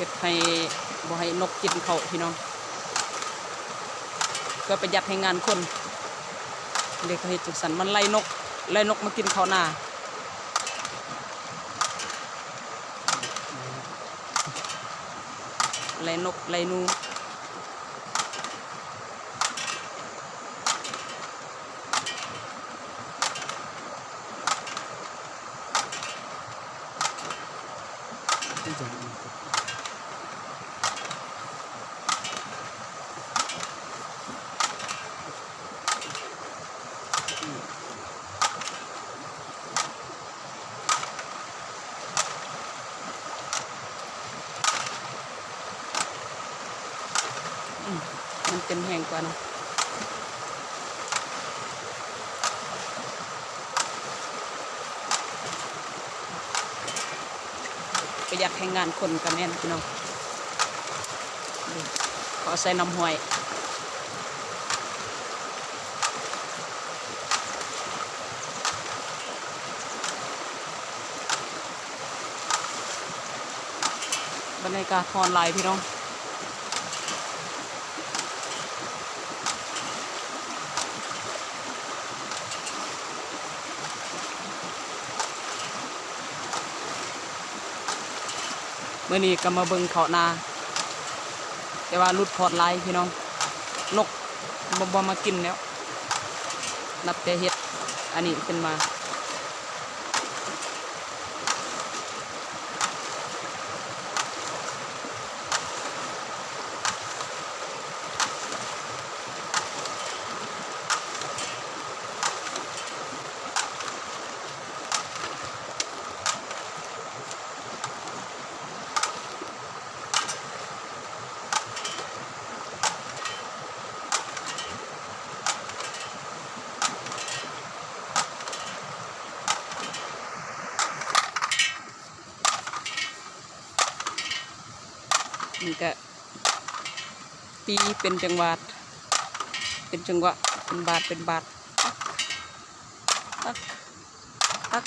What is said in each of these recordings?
ເຮັດໃຫ້ ບໍ່ໃຫ້ນົກກິນເຂົ້າພີ່ນ້ອງ ເພື່ອປະຢັດແຮງງານຄົນ. ເດັກເຂົາເຮັດຈັ່ງຊັ້ນ ມັນໄລ່ນົກ ໄລ່ນົກມາກິນເຂົ້ານາ ໄລ່ນົກໄລ່ໜູ. ອືມ ມັນເຕັມແຮງກວ່າເນາະ ປະຢັດແຮງງານຄົນກະແມ່ນພີ່ນ້ອງ ເຂົາໃສ່ນ້ຳຫ້ວຍ. ບັນຍາກາດຮ້ອນຫຼາຍພີ່ນ້ອງ ມື້ນີ້ກະມາເບິ່ງເຂົ້ານາ ແຕ່ວ່າຫຼຸດພອດຫຼາຍພີ່ນ້ອງ ນົກບໍ່ ບໍ່ມາກິນແລ້ວ ນັບແຕ່ເຮັດອັນນີ້ຂຶ້ນມາ. ນີ້ກະຕີເປັນຈັງຫວະ ເປັນຈັງຫວະ ເປັນບາດ ເປັນບາດ ຕັກ ຕັກ ຕັກ.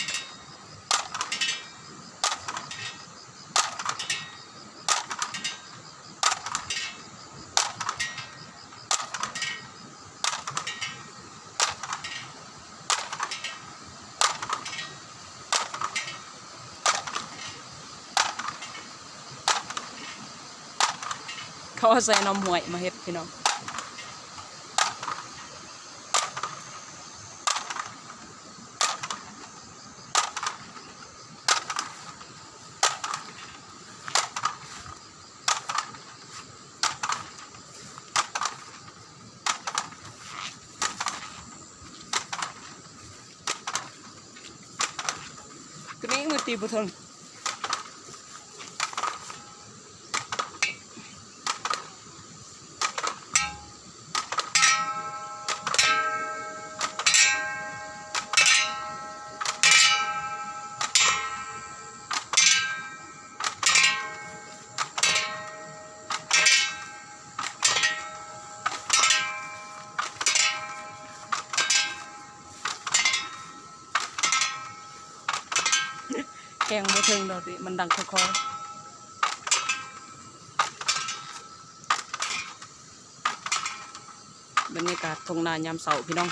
ເຂົາເອົາໃສ່ນ້ຳຫ້ວຍມາເຮັດພີ່ນ້ອງ. ໂຕນີ້ມັນຕີບໍ່ເຖິງ. ແຮງບໍ່ເຖິງດອກຕິ ມັນດັງຄໍໆ. ບັນຍາກາດທົ່ງນາຍາມເຊົ້າພີ່ນ້ອງ